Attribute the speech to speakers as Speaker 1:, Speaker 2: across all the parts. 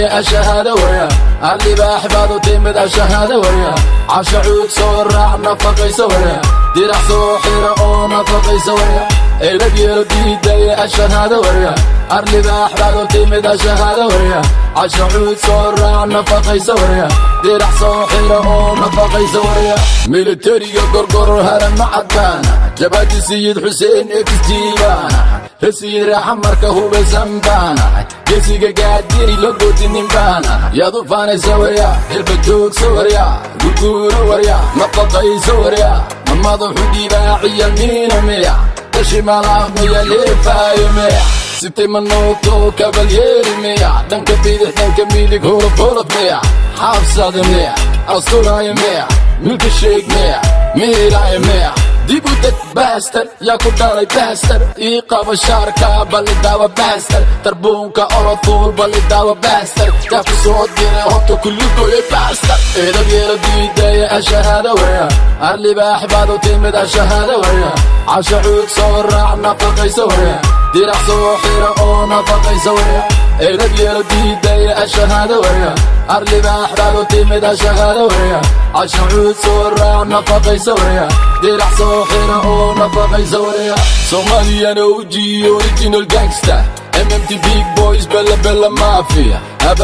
Speaker 1: Diidaya ashahaada warya, arlibaax baad u timid, ashahaada warya. Casha cuud soo raac, nafaqaysa warya. Dirac soo xira oo nafaqaysa warya. Edab yeelo diidaya, ashahaada warya. Arlibaax baad u timid, ashahaada warya. Casha cuud soo raac, nafaqaysa warya. Dirac soo xira oo nafaqaysa warya. Militariga Gorgoror harama cadbaana, Jabhadi Sayid Xuseen exjiibaana, Rasiid raaxa marka hubaysan baana, gesiga gaadiri la godinin baana. Yaad u faanaysa warya? Hilba joogsa warya, gurguuro warya, nafaqaysa warya. Ma madaxu dhibaaciya miina miya, dashimalaa miya, leefaayo miya, sitay ma noogto kabalyeeri miya, dhanka bidix, dhanka midig, holof holof miya, xaabsada miya, asturaayo miya, milka sheeg miya, miiraayo miya? Dib u deg bastard, yaa ku dhalay bastard? Ii qaba shaarka, balidaawa bastard. Tarbuunka orofuul, balidaawa bastard. Yaa ku soo diray horta kulligoyay bastard? Edab yeelo diidaya, ashahaada warya. Arlibaax baad u timid, ashahaada warya. Casha cuud soo raac, nafaqaysa warya. Dirac soo xira oo nafaqaysa warya. Edab yeelo diidaya, ashahaada warya. Arlibaax baad u timid, ashahaada warya. Casha cuud soo raac, nafaqaysa warya. Dirac soo xira oo nafaqaysa warya. Somalian OG, original gangster, MMT big boys, bella bella mafia,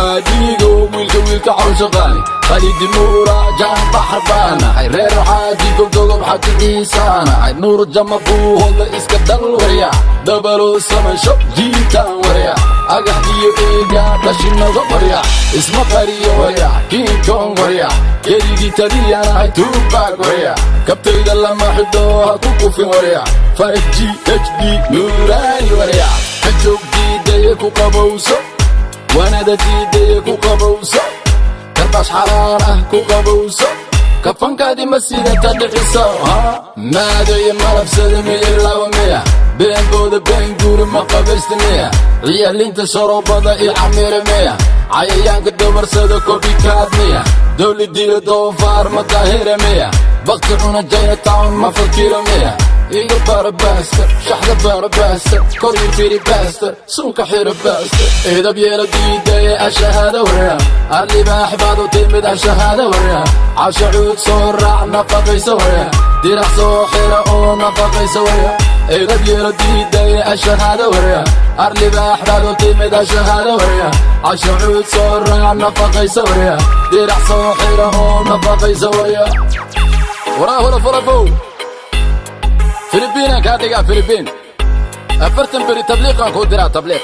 Speaker 1: abaadigo wiilka wiilka cawsha qaali Khalidi Nuura jaan baxar baanahay, reer Xaaji Goldogob Xaji Ciisaanahay, Nuur Jama Buuhoodla iska dal warya, dabalo samansho jiitaan warya, agax iyo eega dhashinaga warya, isma qariyo warya, King Kong warya, keligii taliyanahay Tupac warya, kabtayda lama xidho, ha ku kufin warya, 5G HD nuuraani warya, ka joog diidaya, ku qabowso wanada diidaya, ku qabowso karbash xalaal ah, ku qabowso kafankaadi ma sidata dhiciso maadaya malabsada miya, laba miya, beenbooda beenguuri ma qabaysta miya, ciyaalinta sharoobada iyo camira miya, cayayaanka dabarsada copycat miya, dowladdiila doofaar ma daahira miya, bakti cuna Chinatown ma fakira miya? Iga bara bastard, shaxda bara bastard, kor iyo firi bastard, suunka xira bastard. Edab yeelo diidaya, ashahaada warya. Arlibaax baad u timid, ashahaada warya. Casha cuud soo raac, nafaqaysa warya. Dirac soo xira oo nafaqaysa warya. Edab yeelo diidaya, ashahaada warya. Arlibaax baad u timid, ashahaada warya. Casha cuud soo raac, nafaqaysa warya. Dirac soo xira oo nafaqaysa warya. Waraa holof holofow, Filibiinaan kaa dhigaa, Filibiin. 40 beri tabliiqaan kuu diraa, tabliiq.